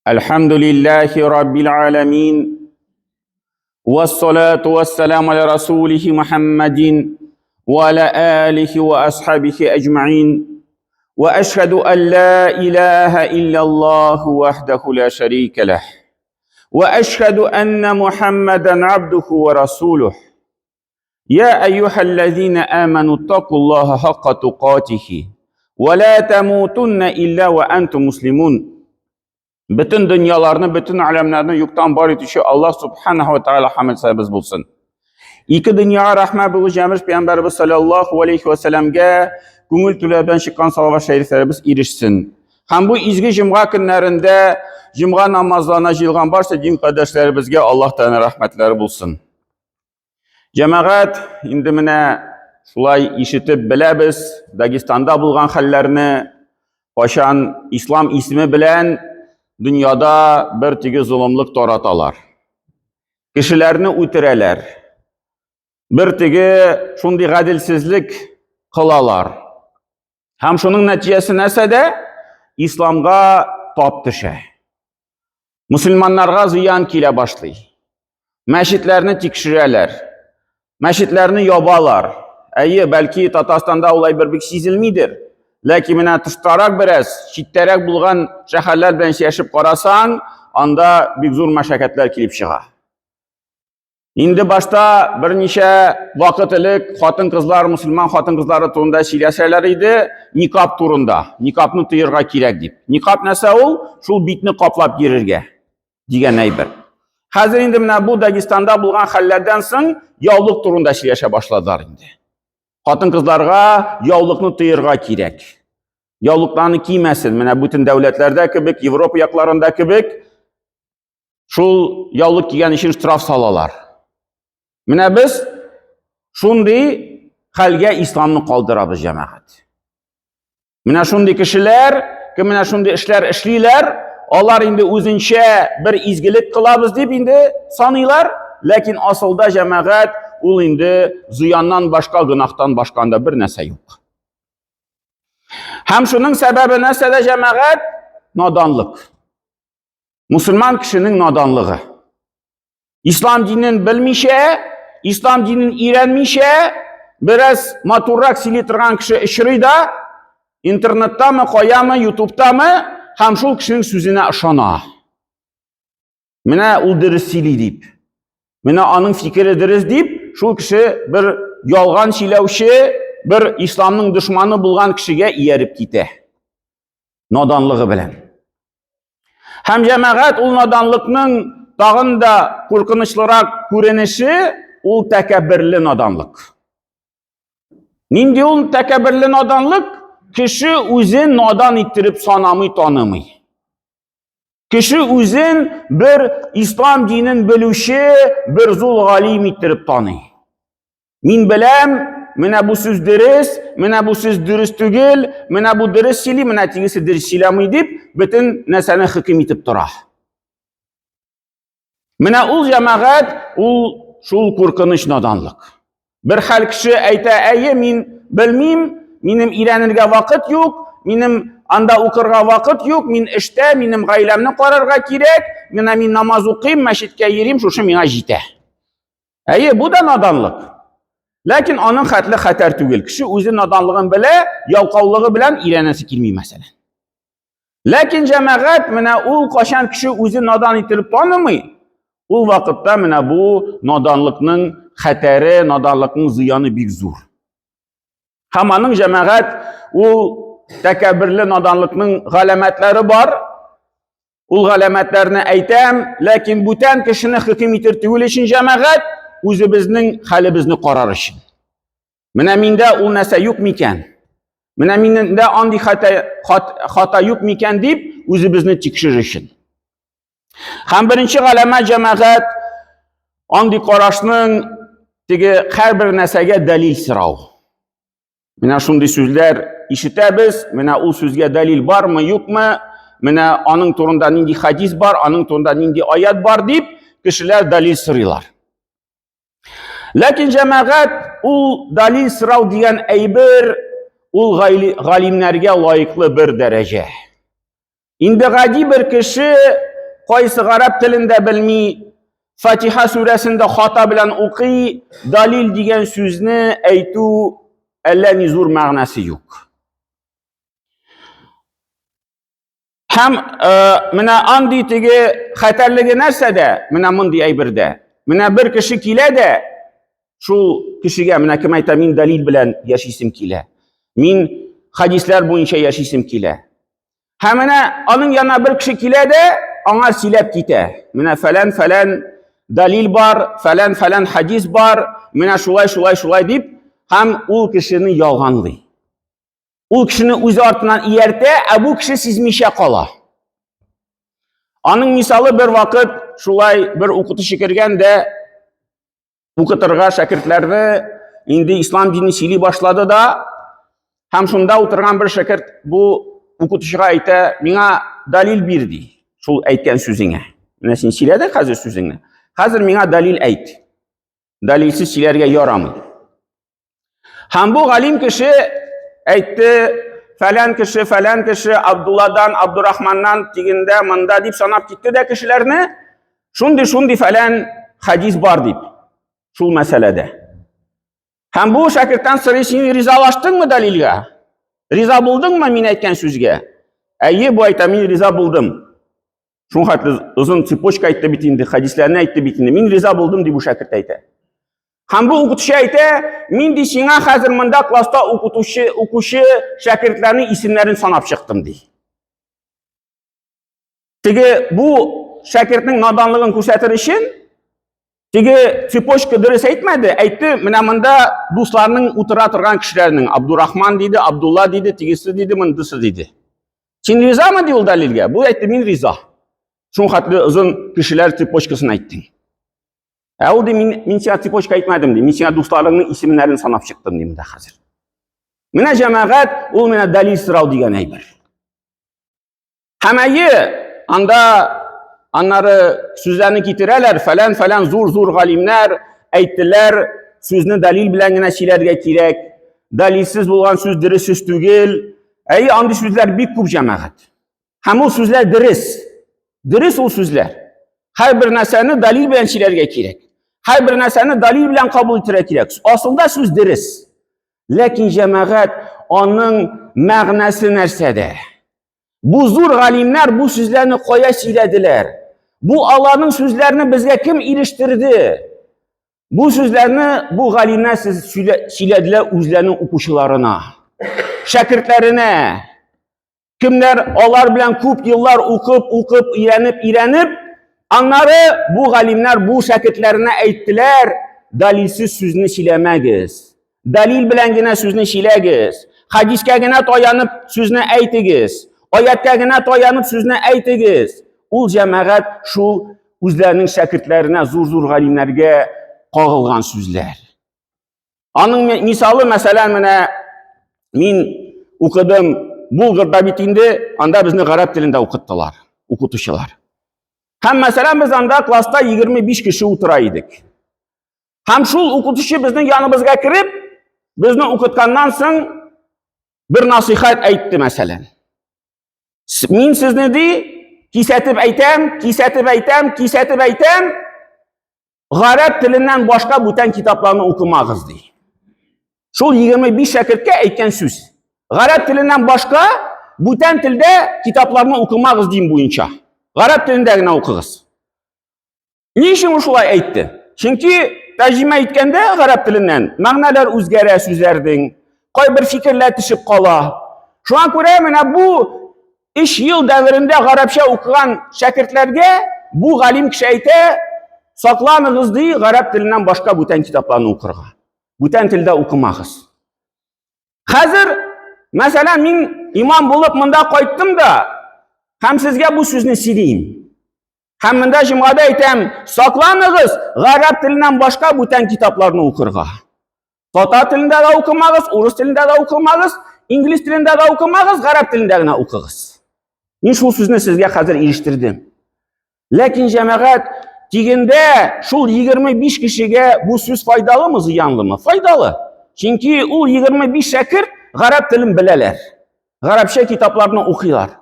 الحمد لله رب العالمين والصلاة والسلام على رسوله محمد وعلى آله وأصحابه أجمعين وأشهد أن لا إله إلا الله وحده لا شريك له وأشهد أن محمدا عبده ورسوله يا أيها الذين آمنوا اتقوا الله حق تقاته ولا تموتن إلا وأنتم مسلمون. Бөтен дөньяларны, бөтен аләмнәрне юктан бар итүче Аллаһ субханаһу ва тааля хамд сәбәбез булсын. Ике дөньяга рәхмәт булу җәмеш пәйгамбәребез саллаллаһу алейхи ва сәлламгә күңел түләбән чыккан салават шәрифләребез ирешсен. Һәм бу изге җомга көннәрендә җомга намазларына җыелган барча дин кардәшләребезгә Аллаһ Тәгаләнең рәхмәтләре булсын. Җәмәгать, инде менә шулай ишетеп беләбез Дагестанда булган хәлләрне, кайчан ислам исеме белән дөньяда бер тигез золымлык тараталар. Кешеләрне үтерәләр. Бер теге шундый гаделсезлек кылалар. Һәм шуның нәтиҗәсе нәрсәдә? Исламга тап төшә. Мусульманнарга зыян килә башлый. Мәчетләрне тикшерәләр. Мәчетләрне ябалар. Әйе, бәлки Татарстанда ул әйбер бик сизелмидер. Ләкин менә тыштарак бераз, читтәрәк булган шәһәрләр белән сөйләшеп карасаң, анда бик зур мәшәкатьләр килеп чыга. Инде башта берничә вакыт элек хатын-кызлар, мусульман хатын-кызлары турында сөйләсәләр иде, никаб турында. Никабны тыерга кирәк дип. Никаб нәрсә ул? Шул битне каплап йөрергә дигән әйбер. Хәзер инде менә бу Дагестанда булган хәлләрдән соң яулык турында сөйләшә башладылар инде. Хатын-кызларга яулыкны тыерга кирәк. Яулыкларны кимәсен. Менә бүтән дәүләтләрдә кебек, Европа якларында кебек Шул яулык кигән өчен штраф салалар. Менә без шундый хәлгә исламны калдырабыз, җәмәгать. Менә шундый кешеләр, кем менә шундый эшләр эшлиләр, алар инде үзенчә бер изгелек кылабыз дип инде саныйлар, ләкин асылда җәмәгать ул инде зыяннан башка, гөнаһтан башка анда бер нәрсә юк. Һәм шуның сәбәбе нәрсәдә, җәмәгать? Наданлык. Мусульман кешенең наданлыгы. Ислам динен белмичә, ислам динен өйрәнмичә, бераз матуррак сөйли торган кеше очрый да, интернеттамы, каямы, ютубтамы, һәм шул кешенең сүзенә ышана. Менә ул дөрес сөйли дип. Менә аның фикере дөрес дип, шул кеше бер ялган сөйләүче, бер исламның дошманы булган кешегә ияреп китә. Наданлыгы белән. Һәм җәмәгать ул наданлыкның тагын да куркынычлырак күренеше ул тәкәбберле наданлык. Нинди ул тәкәбберле наданлык? Кеше үзен надан иттереп санамый, танымый. Кеше үзен бер ислам динен белүче, бер зул галим иттереп таный. Мин беләм, менә бу сүз дөрес, менә бу сүз дөрес түгел, менә бу дөрес сөйли, менә тегесе дөрес сөйләми дип, бөтен нәрсәне хөкем итеп тора. Менә ул җәмәгать, ул шул куркыныч наданлык. Бер хәл кеше әйтә, әйе, мин белмим, минем өйрәнергә вакыт юк, минем анда укырга вакыт юк, мин эштә, минем гаиләмне карарга кирәк, менә мин намаз укыйм, мәчеткә йөрим, шушы миңа җитә. Әйе, бу да наданлык. Ләкин аның хәтле хәтәр түгел. Кеше үзе наданлыгын белә, ялкаулыгы белән өйрәнәсе килми, мәсәлән. Ләкин җәмәгать менә ул кашан кеше үзе надан ителеп танымый, ул вакытта менә бу наданлыкның хәтәре, наданлыкның зыяны бик зур. Һәм аның җәмәгать ул тәкәбберле наданлыкның галәмәтләре бар. Ул галәмәтләрне әйтәм, ләкин бүтән кешене хөкем итер түгел өчен җәмәгать, үзебезнең хәлебезне карар өчен. Менә миндә ул нәрсә юк микән? Менә миндә андый хата, хат, хата юк микән дип, үзебезне тикшерер өчен. Һәм беренче галәмәт җәмәгать андый карашның теге һәрбер нәрсәгә дәлил сорау. Менә шундый сүзләр ишетәбез, менә ул сүзгә дәлил бармы, юкмы, менә аның турында нинди хадис бар, аның турында нинди аят бар дип, кешеләр дәлил сорыйлар. Ләкин җәмәгать ул дәлил сорау дигән әйбер ул галимнәргә лаеклы бер дәрәҗә. Инде гади бер кеше кайсы гарәп телен дә белми, Фатиха сүрәсен дә хата белән укый, далил дигән сүзне әйтү әллә ни зур мәгънәсе юк. Һәм э, менә андый теге хәтәрлеге нәрсәдә? Менә мондый әйбердә. Менә бер кеше килә дә, шул кешегә менә кем әйтә, мин дәлил белән яшисем килә. Мин хадисләр буенча яшисем килә. Һәм менә аның янына бер кеше килә дә, аңа сөйләп китә. Менә фәлән-фәлән далил бар, фәлән-фәлән хадис бар, менә шулай, шулай, шулай дип, һәм ул кешене ялганлый. Ул кешене үзе артыннан ияртә, ә бу кеше сизмичә кала. Аның мисалы бер вакыт шулай бер укытучы кергән дә укытырга шәкертләрне инде ислам динен сөйли башлады да һәм шунда утырган бер шәкерт бу укытучыга әйтә, миңа далил бир ди, шул әйткән сүзеңә. Менә син сөйләдең хәзер сүзеңне. Хәзер миңа далил әйт. Далилсез сөйләргә ярамый. Һәм бу галим кеше әйтте, фәлән кеше, фәлән кеше, Абдулладан, Абдурахманнан, тигендә, монда дип санап китте дә кешеләрне, шундый-шундый фәлән хадис бар дип, шул мәсьәләдә. Һәм бу шәкерттән сорый, син ризалаштыңмы дәлилгә? Риза булдыңмы мин әйткән сүзгә? Әйе, бу әйтә, мин риза булдым. Шуның хәтле озын цепочка әйтте бит инде, хәдисләрне әйтте бит инде. Мин риза булдым дип бу шәкерт әйтә. Һәм бу укытучы әйтә, мин ди сиңа хәзер монда класста укытучы, укучы шәкертләрнең исемнәрен санап чыктым ди. Теге бу шәкертнең наданлыгын күрсәтер өчен теге цепочка дөрес әйтмәде, әйтте, менә монда дусларның утыра торган кешеләрнең Абдурахман диде, Абдулла диде, тегесе диде, мондысы диде. Син ризамы ди ул дәлилгә? Бу әйтте, мин риза. Шул хәтле озын кешеләр цепочкасын әйттең. Ә ул ди, мин, мин сиңа цепочка әйтмәдем ди, мин сиңа дусларыңның исемнәрен санап чыктым ди монда хәзер. Менә җәмәгать, ул менә дәлил сорау дигән әйбер. Һәм әйе, анда аннары сүзләрне китерәләр, фәлән-фәлән зур-зур галимнәр әйттеләр, сүзне дәлил белән генә сөйләргә кирәк. Дәлилсез булган сүз дөрес сүз түгел. Әйе, андый сүзләр бик күп җәмәгать. Һәм ул сүзләр дөрес. Дөрес ул сүзләр. Һәрбер нәрсәне дәлил белән сөйләргә кирәк. Һәрбер нәрсәне дәлил белән кабул итәргә кирәк. Асылда сүз дөрес. Ләкин җәмәгать аның мәгънәсе нәрсәдә? Бу зур галимнәр бу сүзләрне кая сөйләделәр? Бу аларның сүзләрне безгә кем ирештерде? Бу сүзләрне бу галимнәр сез сөйләделәр үзләренең укучыларына, шәкертләренә. Кемнәр алар белән күп еллар укып, укып, өйрәнеп, өйрәнеп, аннары бу галимнәр бу шәкертләренә әйттеләр, далилсез сүзне сөйләмәгез. Дәлил белән генә сүзне сөйләгез. Хадискә генә таянып сүзне әйтегез. Аяткә генә таянып сүзне әйтегез. Ул җәмәгать шул үзләренең шәкертләренә, зур-зур галимнәргә кагылган сүзләр. Аның мисалы, мәсәлән, менә мин укыдым Булгарда бит инде, анда безне гарәп телендә укыттылар, укытучылар. Һәм мәсәлән, без анда класста 25 кеше утыра идек. Һәм шул укытучы безнең яныбызга кереп, безне укытканнан соң бер насыйхат әйтте, мәсәлән. Мин сезне ди, кисәтеп әйтәм, кисәтеп әйтәм, кисәтеп әйтәм, гарәп теленнән башка бүтән китапларны укымагыз ди. Шул 25 шәкерткә әйткән сүз. Гарәп теленнән башка бүтән телдә китапларны укымагыз дин буенча. Гарәп телендә генә укыгыз. Ни өчен ул шулай әйтте? Чөнки тәрҗемә иткәндә гарәп теленнән мәгънәләр үзгәрә сүзләрнең, кайбер фикерләр төшеп кала. Шуңа күрә менә бу 3 ел дәверендә гарәпчә укыган шәкертләргә бу галим кеше әйтә, сакланыгыз ди, гарәп теленнән башка бүтән китапларны укырга. Бүтән телдә укымагыз. Хәзер, мәсәлән, мин имам булып монда кайттым да, һәм сезгә бу сүзне сөйлим. Һәм монда җомгада әйтәм, сакланыгыз гарәп теленнән башка бүтән китапларны укырга. Татар телендә дә укымагыз, урыс телендә дә укымагыз, инглиз телендә дә укымагыз, гарәп телендә генә укыгыз. Мин шул сүзне сезгә хәзер ирештердем. Ләкин җәмәгать дигәндә шул 25 кешегә бу сүз файдалымы, зыянлымы? Файдалы. Чөнки ул 25 шәкерт гарәп телен беләләр. Гарәпчә китапларны укыйлар.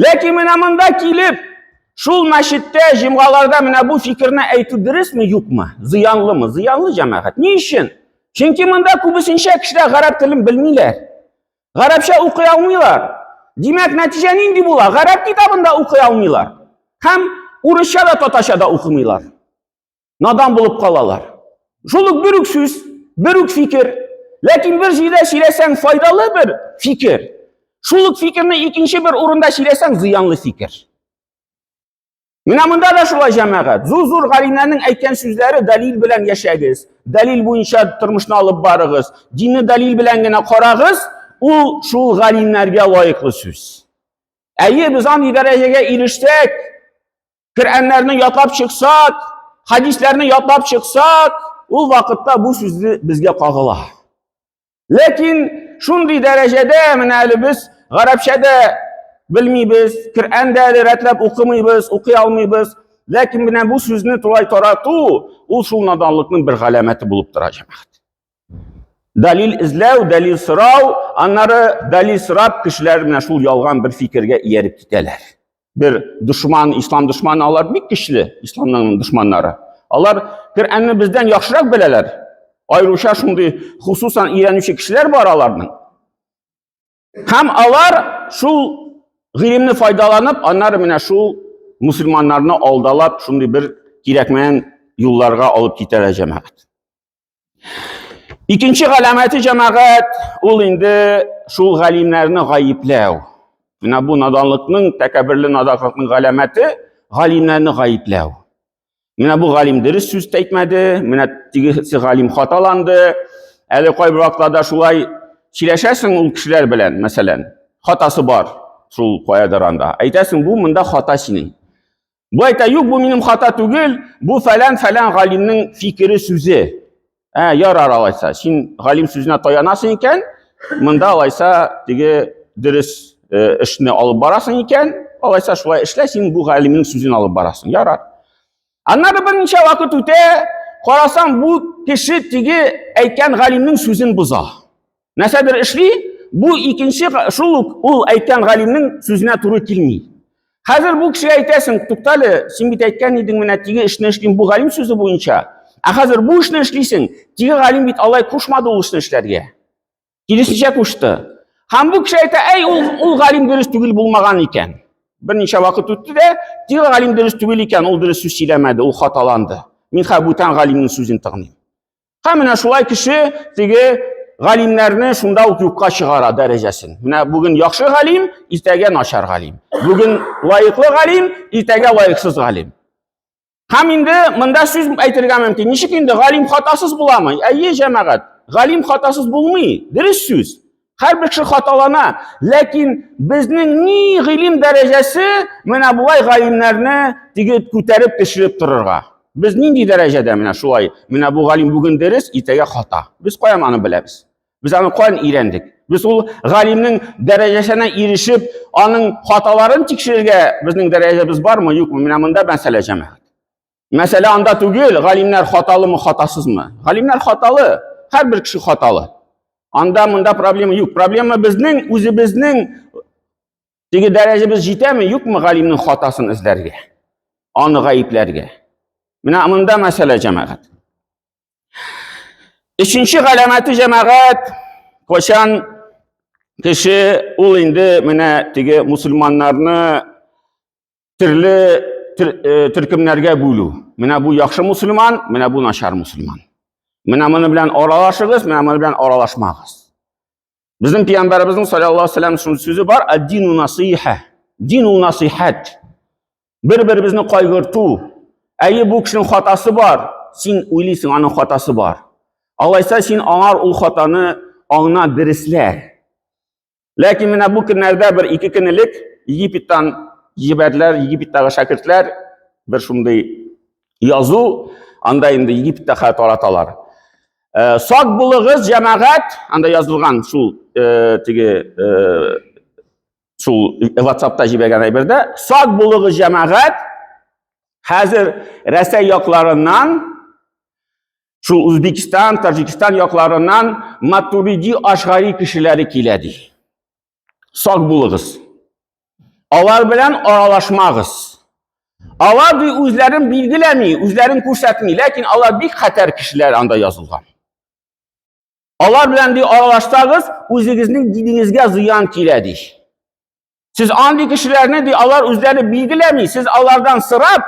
Ләкин менә монда килеп, Шул мәчеттә җомгаларда менә бу фикерне әйтү дөресме, юкмы? Зыянлымы? Зыянлы җәмәгать. Ни өчен? Чөнки монда күбесенчә кешеләр гарәп телен белмиләр. Гарәпчә укый алмыйлар. Димәк, нәтиҗә нинди була? Гарәп китабын да укый алмыйлар. Һәм урысча да, татарча да укымыйлар. Надан булып калалар. Шул ук бер үк сүз, бер үк фикер. Ләкин бер җирдә сөйләсәң файдалы бер фикер. Шул ук фикерне икенче бер урында сөйләсәң зыянлы фикер. Менә монда да шулай җәмәгать. Зур-зур галимнәрнең әйткән сүзләре дәлил белән яшәгез, дәлил буенча тормышны алып барыгыз, динне дәлил белән генә карагыз, ул шул галимнәргә лаеклы сүз. Әйе, без андый дәрәҗәгә ирешсәк, Коръәннәрне ятлап чыксак, хадисләрне ятлап чыксак, ул вакытта бу сүзне безгә кагыла. Ләкин шундый дәрәҗәдә менә әле без гарәпчә дә белмибез, Коръән дә әле рәтләп укымыйбыз, укый алмыйбыз. Ләкин менә бу сүзне тулай тарату, ул шул наданлыкның бер галәмәте булып тора, җәмәгать. Дәлил эзләү, дәлил сорау, аннары дәлил сорап кешеләр менә шул ялган бер фикергә ияреп китәләр. Бер дошман, ислам дошманы, алар бик көчле, исламның дошманнары. Алар Коръәнне бездән яхшырак беләләр. Аеруча шундый хусусан өйрәнүче кешеләр бар аларның. Һәм алар шул гыйлемне файдаланып, аннары менә шул мусульманнарны алдалап, шундый бер кирәкмәгән юлларга алып китәләр җәмәгать. Икенче галәмәте җәмәгать, ул инде шул галимнәрне гаепләү. Менә бу наданлыкның, тәкәбберле наданлыкның галәмәте галимнәрне гаепләү. Менә бу галим дөрес сүз әйтмәде, менә тегесе галим хаталанды. Әле кайбер вакытларда шулай сөйләшәсең ул кешеләр белән, мәсәлән, хатасы бар шул каядыр анда. Әйтәсең, бу монда хата синең. Бу әйтә, юк, бу минем хата түгел, бу фәлән-фәлән галимнең фикере сүзе. Ә, ярар алайса, син галим сүзенә таянасың икән, монда алайса теге дөрес э, эшне алып барасың икән, алайса шулай эшлә, син бу галимнең сүзен алып барасың. Ярар. Аннары берничә вакыт үтә, карасаң, бу кеше теге әйткән галимнең сүзен боза. Нәрсәдер эшли, бу икенче шул ук ул әйткән галимнең сүзенә туры килми. Хәзер бу кешегә әйтәсең, туктале, син бит әйткән идең менә теге эшне эшлим бу галим сүзе буенча. Ә хәзер бу эшне эшлисең, теге галим бит алай кушмады ул эшне эшләргә. Киресенчә кушты. Һәм бу кеше әйтә, әй, ул, ул галим дөрес түгел булмаган икән. Берничә вакыт үтте дә, теге галим дөрес түгел икән, ул дөрес сүз сөйләмәде, ул хаталанды. Мин хәзер бүтән галимнең сүзен тыңлыйм. Һәм менә шулай кеше теге галимнәрне шунда ук юкка чыгара дәрәҗәсен. Менә бүген яхшы галим, иртәгә начар галим. Бүген лаеклы галим, иртәгә лаексыз галим. Һәм инде монда сүз әйтергә мөмкин. Ничек инде галим хатасыз буламы? Әйе, җәмәгать, галим хатасыз булмый. Дөрес сүз. Һәрбер кеше хаталана, ләкин безнең ни гыйлем дәрәҗәсе менә болай галимнәрне теге күтәреп төшереп торырга. Без нинди дәрәҗәдә менә шулай, менә бу галим бүген дөрес, иртәгә хата. Без каян аны беләбез? Без аны каян өйрәндек? Без ул галимнең дәрәҗәсенә ирешеп, аның хаталарын тикшерергә безнең дәрәҗәбез бармы, юкмы? Менә монда мәсьәлә җәмәгать. Мәсьәлә анда түгел, галимнәр хаталымы, хатасызмы? Галимнәр хаталы, һәрбер кеше хаталы. Анда монда проблема юк. Проблема безнең үзебезнең теге дәрәҗәбез җитәме, юкмы галимнең хатасын эзләргә, аны гаепләргә. Менә монда мәсьәлә җәмәгать. Өченче галәмәте җәмәгать, кайчан кеше ул инде менә теге мусульманнарны төрле э, төркемнәргә бүлү. Менә бу яхшы мусульман, менә бу начар мусульман. Менә моны белән аралашыгыз, менә моны белән аралашмагыз. Безнең пәйгамбәребезнең саллаллаһу алейһи вәсәлләм шундый сүзе бар, ад-дину насыйха. Дин ул насыйхәт. Бер-беребезне кайгырту. Әйе, бу кешенең хатасы бар. Син уйлыйсың, аның хатасы бар. Алайса син аңар ул хатаны аңна дәреслә. Ләкин менә бу көннәрдә бер ике көн элек Египеттан җибәрделәр, Египеттагы шәкертләр бер шундый язу, анда инде Египетта хәзер тараталар. Э, сак булыгыз, җәмәгать, анда язылган шул э, теге э, шул WhatsApp-та җибәргән әйбердә, сак булыгыз, җәмәгать, хәзер Рәсәй якларыннан Шул Узбекистан, Таҗикстан якларыннан Матуриди Ашгари кешеләре килә ди. Сак булыгыз. Алар белән аралашмагыз. Алар ди үзләрен билгеләми, үзләрен күрсәтми, ләкин алар бик хәтәр кешеләр анда язылган. Алар белән ди аралашсагыз, үзегезнең динегезгә зыян килә ди. Сез андый кешеләрне ди, алар үзләре билгеләми, сез алардан сорап,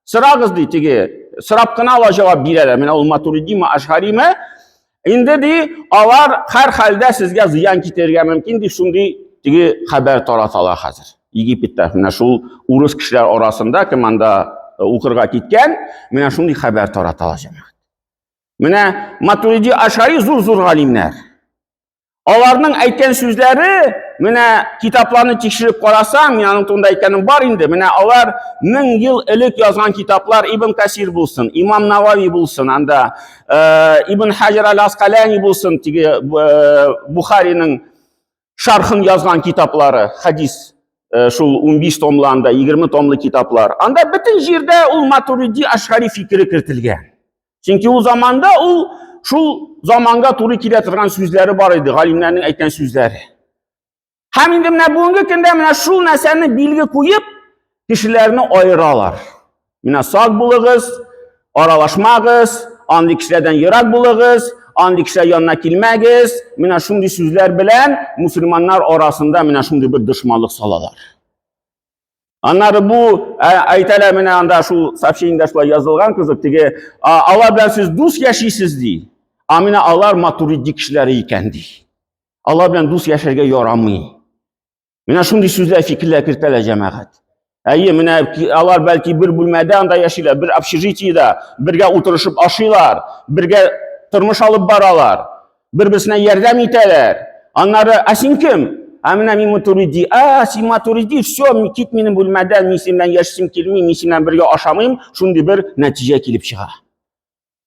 сорагыз ди теге, сорап кына алар җавап бирәләр. Менә ул Матуридиме, Ашгариме? Инде ди, алар һәр хәлдә сезгә зыян китерергә мөмкин ди, шундый теге хәбәр тараталар хәзер. Египетта менә шул урыс кешеләр арасында кем анда э, укырга киткән, менә шундый хәбәр тараталар җәмәгать. Менә Матуриди Ашари зур-зур галимнәр. Аларның әйткән сүзләре, менә китапларны тикшереп карасаң, мин аның турында әйткәнем бар инде, менә алар 1000 ел элек язган китаплар Ибн Касир булсын, Имам Навави булсын, анда э, Ибн Хаҗар аль-Аскаляни булсын, теге э, Бухариның шархын язган китаплары, хадис э, шул 15 томлы анда, 20 томлы китаплар. Анда бөтен җирдә ул Матуриди Ашгари фикере кертелгән. Чөнки ул заманда ул шул заманга туры килә торган сүзләре бар иде, галимнәрнең әйткән сүзләре. Һәм инде менә бүгенге көндә менә шул нәрсәне билге куеп, кешеләрне аералар. Менә сак булыгыз, аралашмагыз, андый кешеләрдән ерак булыгыз, андый кешеләр янына килмәгез. Менә шундый сүзләр белән мусульманнар арасында менә шундый бер дошманлык салалар. Аннары бу әйтәләр менә анда шул сообщениедә шулай язылган кызык теге алар белән сез дус яшисез ди. А менә алар матуриди кешеләре икән ди. Алар белән дус яшәргә ярамый. Менә шундый сүзләр, фикерләр кертәләр җәмәгать. Әйе, менә алар бәлки бер бүлмәдә анда яшиләр, бер общежитиедә, бергә утырышып ашыйлар, бергә тормыш алып баралар. Бер-берсенә ярдәм итәләр. Аннары, ә син кем? Ә менә мин Матуриди. А, син Матуриди, все, кит минем бүлмәдән, мин синнән яшисем килми, мин синнән бергә ашамыйм. Шундый бер нәтиҗә килеп чыга.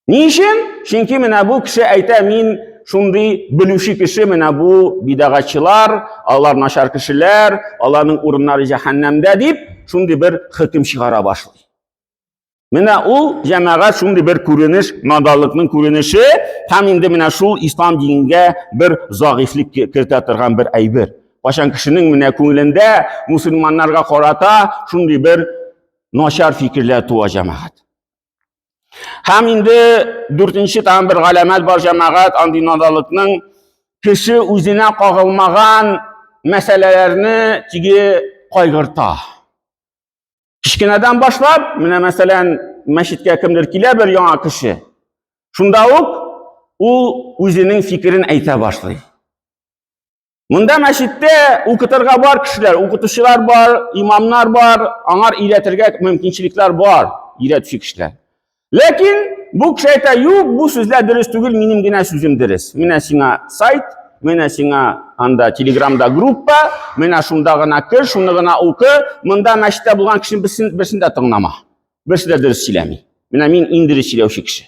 Ни өчен? Чөнки менә бу кеше әйтә, мин шундый белүче кеше, менә бу бидагачылар, алар начар кешеләр, аларның урыннары җәһәннәмдә дип, шундый бер хөкем чыгара башлый. Менә ул җәмәгать шундый бер күренеш, наданлыкның күренеше һәм инде менә шул ислам дингә бер зәгыйфьлек кертә торган бер әйбер. Кайчан кешенең менә күңелендә мусульманнарга карата шундый бер начар фикерләр туа җәмәгать. Һәм инде дүртенче тагын бер галәмәт бар җәмәгать, андый наданлыкның кеше үзенә кагылмаган мәсьәләләрне теге кайгырта. Кечкенәдән башлап, менә мәсәлән, мәчеткә кемдер килә бер яңа кеше. Шунда ук ул үзенең фикерен әйтә башлый. Монда мәчеттә укытырга бар кешеләр, укытучылар бар, имамнар бар, аңар өйрәтергә мөмкинчелекләр бар, өйрәтүче кешеләр. Ләкин бу кеше әйтә, юк, бу сүзләр дөрес түгел, минем генә сүзем дөрес. Менә сиңа сайт, менә сиңа анда телеграмда группа, менә шунда гына кер, шуны гына укы, монда мәчеттә булган кешенең берсен, берсен дә тыңлама. Берсе дә дөрес сөйләми. Менә мин иң дөрес сөйләүче кеше.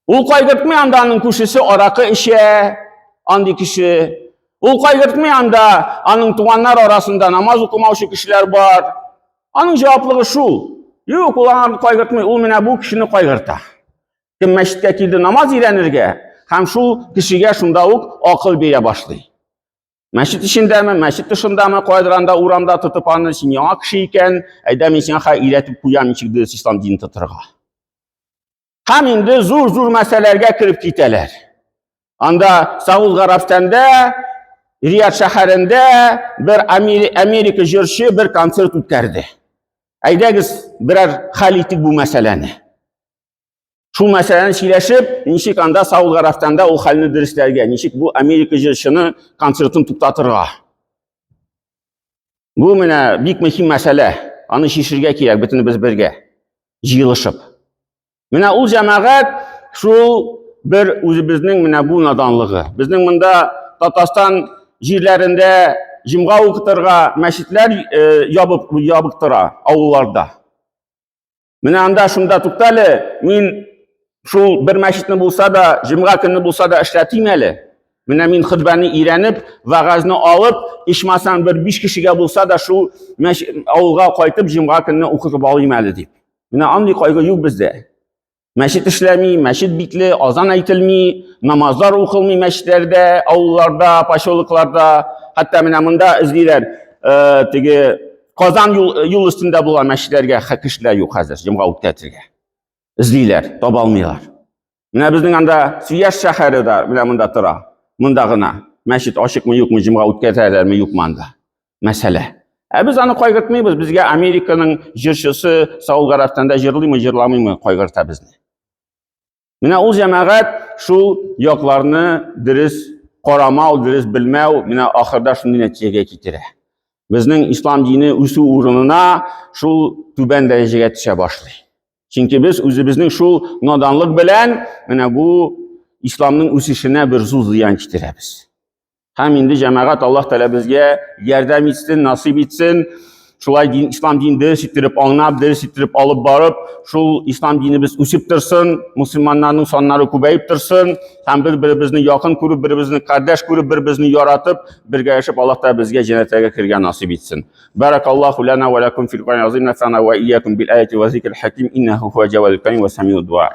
Ул кайгыртмый анда аның күршесе аракы эчә, андый кеше. Ул кайгыртмый анда аның туганнар арасында намаз укымаучы кешеләр бар. Аның җаваплыгы шул. Юк, ул аңа кайгыртмый, ул менә бу кешене кайгырта. Кем мәчеткә килде намаз өйрәнергә, һәм шул кешегә шунда ук акыл бирә башлый. Мәчет эчендәме, мәчет тышындамы, кайдыр анда урамда тотып аны, син яңа кеше икән, әйдә мин сиңа хәзер өйрәтеп куям, ничек дөрес ислам динен тотырга. Һәм инде зур-зур мәсьәләләргә кереп китәләр. Анда Сауд Гарәбстанда, Рияд шәһәрендә бер Америка җырчы бер концерт үткәрде. Әйдәгез, берәр хәл итик бу мәсьәләне. Шул мәсьәләне сөйләшеп, ничек анда Сауд Гарәбстанда ул хәлне дөресләргә, ничек бу Америка җырчыны концертын туктатырга. Бу менә бик мөһим мәсьәлә. Аны чишергә кирәк бөтенебез бергә җыелышып. Менә ул җәмәгать шул бер үзебезнең менә бу наданлыгы. Безнең монда Татарстан җирләрендә җомга укытырга мәчетләр э, ябык ябык тора авылларда. Менә анда шунда туктале, мин шул бер мәчетне булса да, җомга көнне булса да эшләтим әле. Менә мин хөтбәне өйрәнеп, вәгазьне алып, ичмасам бер биш кешегә булса да шул авылга кайтып җомга көнне укытып алыйм әле дип. Менә андый кайгы юк бездә. Мәчет эшләми, мәчет бикле, азан әйтелми, намазлар укылмый мәчетләрдә, авылларда, поселокларда. Хәтта менә монда эзлиләр, э, теге Казан юл, юл өстендә булган мәчетләргә кешеләр юк хәзер җомга үткәртергә. Эзлиләр, таба алмыйлар. Менә безнең анда Свияж шәһәре дә менә монда тора. Монда гына мәчет ачыкмы, юкмы, җомга үткәрәләрме, юкмы анда. Мәсьәлә. Ә без аны кайгыртмыйбыз. Безгә Американың җырчысы Саул Гарәбстанда җырлыймы, җырламыймы кайгырта безне. Менә ул җәмәгать шул якларны дөрес карамау, дөрес белмәү менә ахырда шундый нәтиҗәгә китерә. Безнең ислам дине үсү урынына шул түбән дәрәҗәгә төшә башлый. Чөнки без үзебезнең шул наданлык белән менә бу исламның үсешенә бер зур зыян китерәбез. Һәм инде җәмәгать Аллаһ Тәгалә безгә ярдәм итсен, насыйп итсен. Шулай дин, ислам динен дөрес иттереп аңлап, дөрес иттереп алып барып, шул ислам динебез үсеп торсын, мусульманнарның саннары күбәеп торсын һәм бер-беребезне якын күреп, бер-беребезне кардәш күреп, бер-беребезне яратып, бергә яшәп Аллаһ Тәгалә безгә җәннәтләргә керергә насыйп итсен. Баракаллаху лана ва лакум фил Кур'анил азим, нафана ва иякум бил аяти ва зикрил хаким, иннаху хуа джавалул карим ва самиуд дуа.